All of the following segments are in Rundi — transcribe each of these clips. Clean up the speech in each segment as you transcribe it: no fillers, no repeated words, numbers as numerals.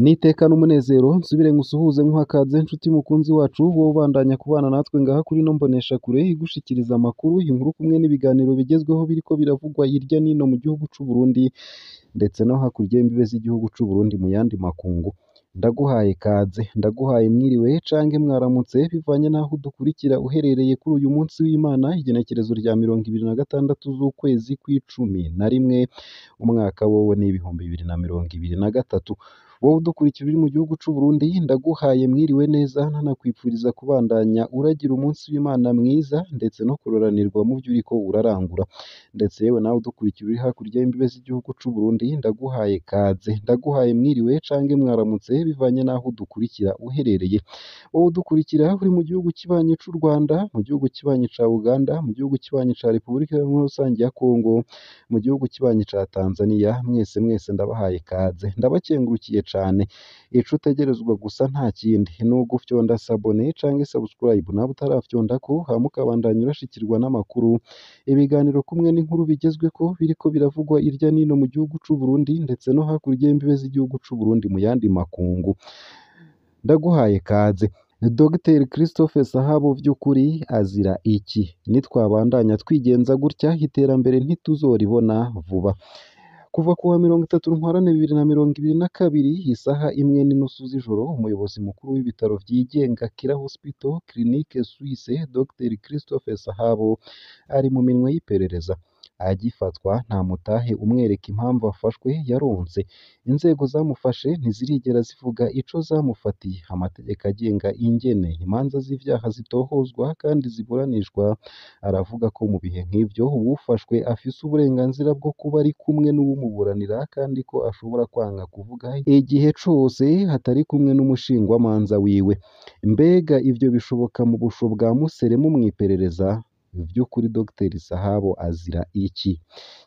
N'iteka n'umunezero nsubire ngusuhuze nkuha ikaze nshuti mukunzi wacu wowe ubandanya kubana natwe ngaha kuri ino mboneshakure igushikiriza amakuru, inkuru kumwe n'ibiganiro bigezweho biriko biravugwa hirya n'ino mu gihugu c'u Burundi ndetse no hakurya y'imbibe z'igihugu c'u Burundi mu yandi makungu. Ndaguhaye ikaze, ndaguhaye mwiriwe canke mwaramutse bivanye n'aho udukurikira uherereye kuri uyu munsi w'Imana, igenekerezo rya 26 z'ukwezi kw'icumi na rimwe, umwaka wowe ni 2023. Wowe udukurikira uri mu gihugu c'u Burundi, ndaguhaye mwiriwe neza, ntanakwipfuriza kubandanya uragira umunsi w'Imana mwiza ndetse no kuroranirwa mu vyo uriko urarangura. Ndetse yewe nawe udukurikira uri hakurya y'imbibe z'igihugu c'u Burundi, ndaguhaye kaze, ndaguhaye mwiriwe canke mwaramutse bivanye n'aho udukurikira uherereye. Wowe udukurikira uri mu gihugu kibanyi c'u Rwanda, mu gihugu kibanyi ca Uganda, mu gihugu kibanyi ca Repubulika Iharanira Rusangi ya Kongo, mu gihugu kibanyi ca Tanzania, mwese mwese ndabahaye kaze, ndabakengurukiye cane. Ico utegerezwa gusa nta kindi ni ugufyonda sabone canke subscribe nawe utarafyondako, hama ukabandanya urashikirwa n'amakuru, ibiganiro kumwe n'inkuru bigezweko biriko biravugwa irya n'ino mu gihugu c'u Burundi ndetse no hakurya y'imbibe z'igihugu c'u Burundi mu yandi makungu. Ndaguhaye kaze. Dr Christophe Sahabo vy'ukuri azira iki? Nitwabandanya twigenza gutya iterambere ntituzoribona vuba. Kuva kuwa 30 Ntwarante 2022 isaha 1:30 z'ijoro, umuyobozi mukuru w'ibitaro vyigenga Kira Hospital Clinique Suisse Dr Christophe Sahabo ari mu minwe y'iperereza. Agifatwa nta mutahe umwereka impamvu afashwe yaronse. Inzego zamufashe ntizirigera zivuga ico zamufatiye. Amategeko agenga ingene imanza z'ivyaha zitohozwa kandi ziburanishwa aravuga ko mu bihe nk'ivyo uwufashwe afise uburenganzira bwo kuba ari kumwe n'uwumuburanira kandi ko ashobora kwanka kuvuga igihe cose atari kumwe n'umushingwamanza wiwe. Mbega ivyo bishoboka mu busho bwa museremu mw'iperereza? Vy'ukuri Dr Sahabo azira iki?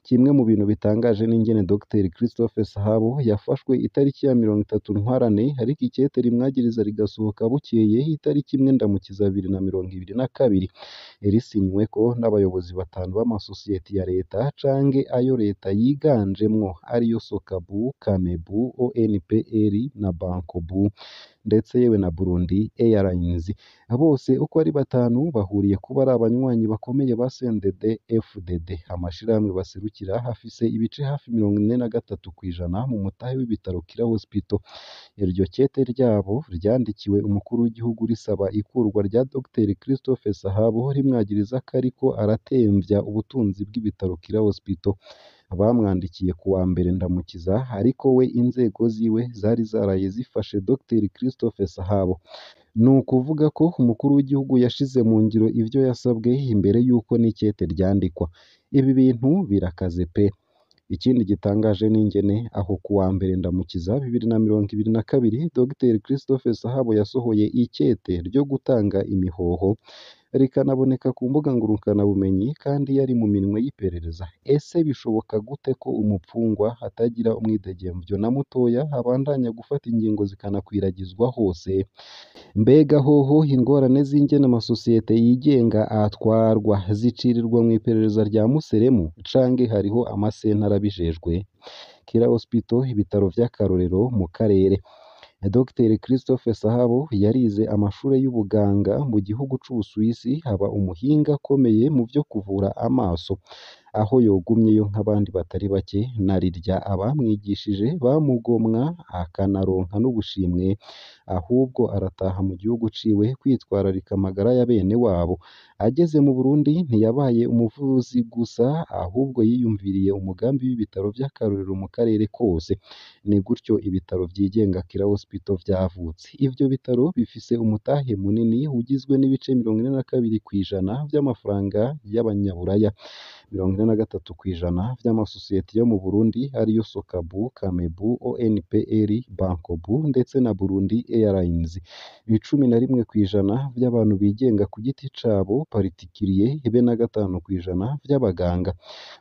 Kimwe mu bintu bitangaje n'ingene Dr Christophe Sahabo yafashwe itariki ya 30 Ntwarante ariko ikete rimwagiriza rigasohoka bukeye itariki 1 Ndamukiza 2022, risinyweko n'abayobozi batanu b'amasosiyete ya leta canke ayo leta yiganjemwo ariyo Sokabu, Kamebu, ONPR na Bankobu ndetse yewe na Burundi Airlines. Bose uko ari batanu bahuriye kuba ari abanywanyi bakomeye ba CNDD FDD. Amashirahamwe baserukira afise ibice hafi 43% mu mutahe w'ibitaro Kira Hospital. Iryo kete ryabo ryandikiwe umukuru w'igihugu risaba ikurwa rya Dr Christophe Sahabo rimwagiriza ko ariko aratemvya ubutunzi bw'ibitaro Kira Hospital. Bamwandikiye kuwa mbere Ndamukiza ariko we inzego ziwe zari zaraye zifashe Dr Christophe Sahabo. Ni ukuvuga ko umukuru w'igihugu yashize mu ngiro ivyo yasabwe imbere y'uko n'ikete ryandikwa. Ibi bintu birakaze pe! Ikindi gitangaje n'ingene aho kuwa mbere Ndamukiza 2022 Dr Christophe Sahabo yasohoye ikete ryo gutanga imihoho rikanaboneka ku mbuga ngurukanabumenyi kandi yari mu minwe y'iperereza. Ese bishoboka gute ko umupfungwa atagira umwidegemvyo na mutoya abandanya gufata ingingo zikanakwiragizwa hose? Mbega hoho ingorane z'ingene amasosiyete yigenga atwarwa zicirirwa mw'iperereza rya museremu canke hariho amasentare abijejwe? Kira Hospital ibitaro vy'akarorero mu karere. Dr Christophe Sahabo yarize amashure y'ubuganga mu gihugu c'Ubusuwisi, aba umuhinga akomeye mu vyo kuvura amaso. Aho yogumyeyo nk'abandi batari bake, narirya abamwigishije bamugomwa akanaronka n'ubushimwe, ahubwo arataha mu gihugu ciwe kwitwararika amagara ya bene wabo. Ageze mu Burundi ntiyabaye umuvuzi gusa, ahubwo yiyumviriye umugambi w'ibitaro vy'akarorero mu karere kose. Ni gutyo ibitaro vyigenga Kira Hospital vyavutse. Ivyo bitaro bifise umutahe munini ugizwe n'ibice 42% vy'amafaranga y'abanyaburaya, 43% vy'amasosiyete yo mu Burundi ariyo Sokabu, Kamebu, ONPR, Bankobu ndetse na Burundi Airlines. 11% vy'abantu bigenga ku giti cabo particulier be na 5% vy'abaganga.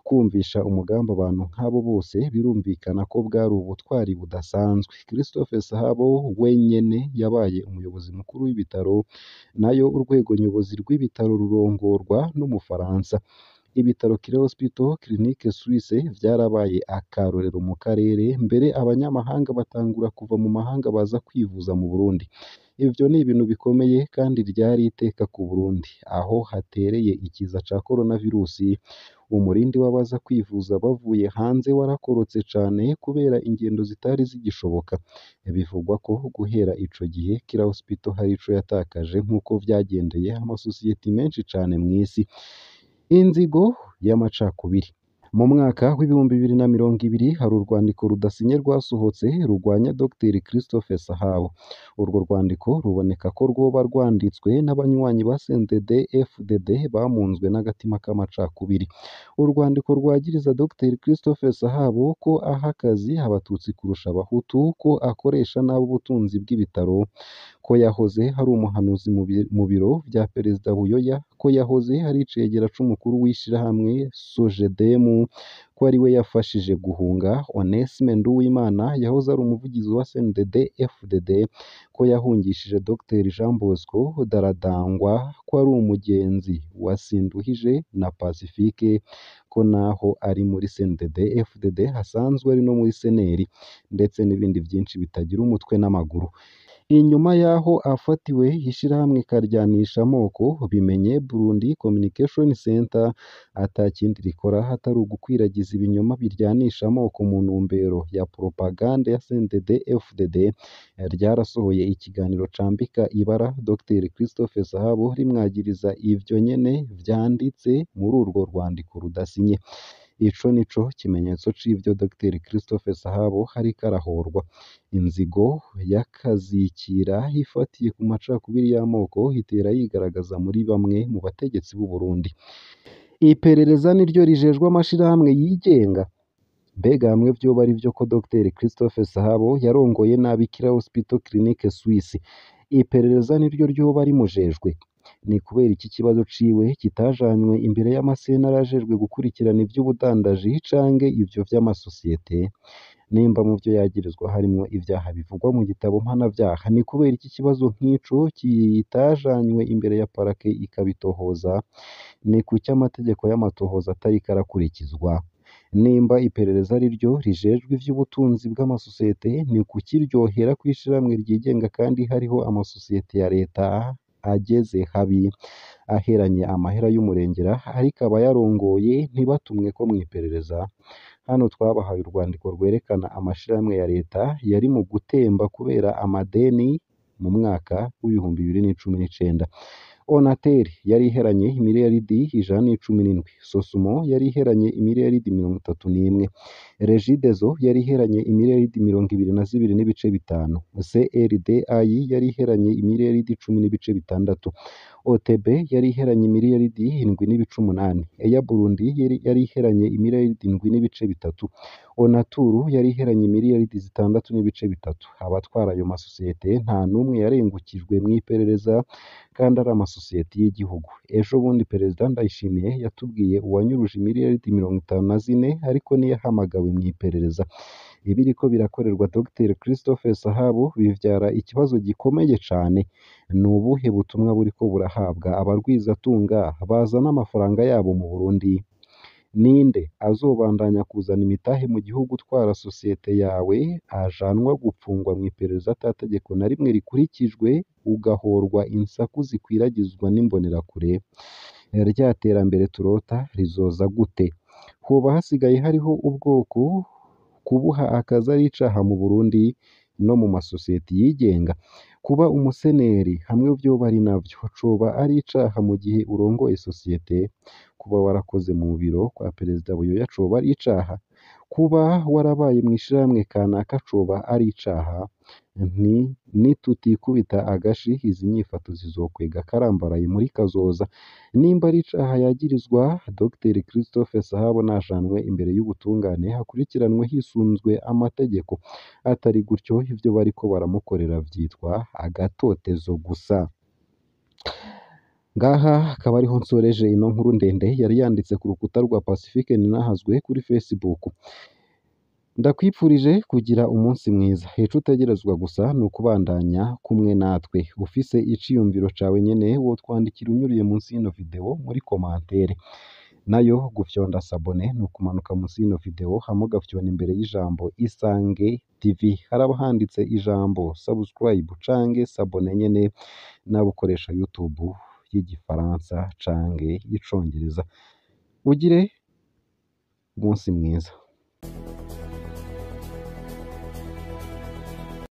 Kumvisha umugambi abantu nk'abo bose birumvikana ko bwari ubutwari budasanzwe. Christophe Sahabo wenyene yabaye umuyobozi mukuru w'ibitaro, nayo urwego nyobozi rw'ibitaro rurongorwa n'Umufaransa. Ibitaro Kira Hospital Clinique Suisse vyarabaye akarorero mu karere, mbere abanyamahanga batangura kuva mu mahanga baza kwivuza mu Burundi. Ivyo ni ibintu bikomeye kandi ryari iteka ku Burundi, aho hatereye ikiza ca coronavirusi. Umurindi w'abaza kwivuza bavuye hanze warakorotse cane kubera ingendo zitari zigishoboka. Bivugwa ko guhera ico gihe Kira Hospital hari ico yatakaje nk'uko vyagendeye amasosiyeti menshi cane mw'isi. Inzigo y'amacakubiri. Mu mwaka w'2020 hari urwandiko rudasinye rwasohotse rugwanya Dr Christophe Sahabo. Urwo rwandiko ruboneka ko rwoba rwanditswe n'abanywanyi ba CNDD FDD bamunzwe n'agatima k'amacakubiri. Urwandiko rwagiriza Dr Christophe Sahabo ko aha akazi Abatutsi kurusha Abahutu, ko akoresha nabi ubutunzi bw'ibitaro, ko yahoze ari umuhanuzi mu biro vya Perezida Buyoya, ko yahoze ari icegera c'umukuru w'ishirahamwe Sojedemu, ko ari we yafashije guhunga Onesme Nduwimana yahoze ari umuvugizi wa CNDD FDD, ko yahungishije Dr Jean Bosco Daradangwa, ko ari umugenzi wa Sinduhije na Pacifique, ko naho ari muri CNDD FDD asanzwe ari no muri Seneri, ndetse n'ibindi vyinshi bitagira umutwe n'amaguru. Inyuma y'aho afatiwe, ishirahamwe karyanisha amoko Bimenye Burundi Communication Center ata kindi rikora atari ugukwiragiza ibinyoma biryanisha amoko mu ntumbero ya propagande ya CNDD FDD, ryarasohoye ikiganiro cambika ibara Dr Christophe Sahabo rimwagiriza ivyo nyene vyanditse muri urwo rwandiko rudasinye. Ico nico kimenyetso c'ivyo Dr Christophe Sahabo ariko arahorwa. Inzigo y'akazikira ifatiye ku macakubiri y'amoko itera yigaragaza muri bamwe mu bategetsi b'u Burundi. Iperereza niryo rijejwe amashirahamwe yigenga. Mbega hamwe vyoba ari vyo ko Dr Christophe Sahabo yarongoye nabi Kira Hospital Clinique Suisse, iperereza niryo ryoba rimujejwe? Ni kubera iki kibazo ciwe kitajanywe imbere y'amasentare ajejwe gukurikirana ivy'ubudandaji canke ivyo vy'amasosiyete? Nimba mu vyo yagirizwa harimwo ivyaha bivugwa mu gitabo mpanavyaha, ni kubera iki kibazo nk'ico kitajanywe imbere ya parake ikabitohoza? Ni kuki amategeko y'amatohoza atariko arakurikizwa? Nimba iperereza ari ryo rijejwe ivy'ubutunzi bw'amasosiyete, ni kuki ryohera kw'ishirahamwe ryigenga kandi hariho amasosiyete ya leta ageze habi, aheranye amahera y'umurengera ariko abayarongoye ntibatumweko mw'iperereza? Hano twabahaye urwandiko rwerekana amashirahamwe ya leta yari mu gutemba kubera amadeni mu mwaka w'2019. Onatel yari iheranye imiliyaridi 117, Sosumo yari iheranye imiliyaridi 31, Regideso yari iheranye imiliyaridi 22.5, CRDI yari iheranye imiliyaridi 10.6, OTB yari iheranye imiliyaridi 7.8, Air Burundi yari iheranye imiliyaridi 7.3, Onaturu yari iheranye imiliyaridi 6.3. Abatwara ayo masosiyete nta n'umwe yarengukijwe mw'iperereza kandi ari amasosiyete y'igihugu. Ejo bundi Perezida Ndayishimiye yatubwiye uwanyuruje imiliyaridi 54 ariko ntiyahamagawe mw'iperereza. Ibiriko birakorerwa Dr Christophe Sahabo bivyara ikibazo gikomeye cane. Ni ubuhe butumwa buriko burahabwa abarwizatunga bazana amafaranga yabo mu Burundi? Ninde azobandanya kuzana imitahe mu gihugu utwara sosiyete yawe ajanwa gupfungwa mw'iperereza ata tegeko na rimwe rikurikijwe, ugahorwa insaku zikwiragizwa n'imbonerakure? Rya terambere turota rizoza gute? Hoba hasigaye hariho ubwoko kubuha akazi ari icaha mu Burundi no mu masosiyete yigenga? Kuba umuseneri hamwe vyoba ari navyo, coba ari icaha mu gihe urongoye sosiyete? Kuba warakoze mu biro kwa Perezida Buyoya coba ari icaha? Kuba warabaye mw'ishirahamwe kanaka coba ari icaha? Nti nitutikubita agashi izi nyifato zizokwega akarambaraye muri kazoza. Nimba ari icaha yagirizwa, Dr Christophe Sahabo najanwe imbere y'ubutungane akurikiranwe hisunzwe amategeko. Atari gutyo ivyo bariko baramukorera vyitwa agatotezo gusa. Ngaha akaba ariho nsoreje ino nkuru ndende yari yanditse ku rukuta rwa Pacifique Ninahazwe kuri Facebook. Ndakwipfurije kugira umunsi mwiza. Ico utegerezwa gusa ni ukubandanya kumwe natwe. Ufise iciyumviro cawe nyene wotwandikira unyuriye munsi y'ino video muri commentaire. Nayo gufyonda s'abonner ni ukumanuka munsi y'ino video hama ugafyonda imbere y'ijambo Isange TV, haraba handitse ijambo subscribe canke s'abonner nyene n'abukoresha YouTube y'igifaransa canke icongereza. Ugire umunsi mwiza.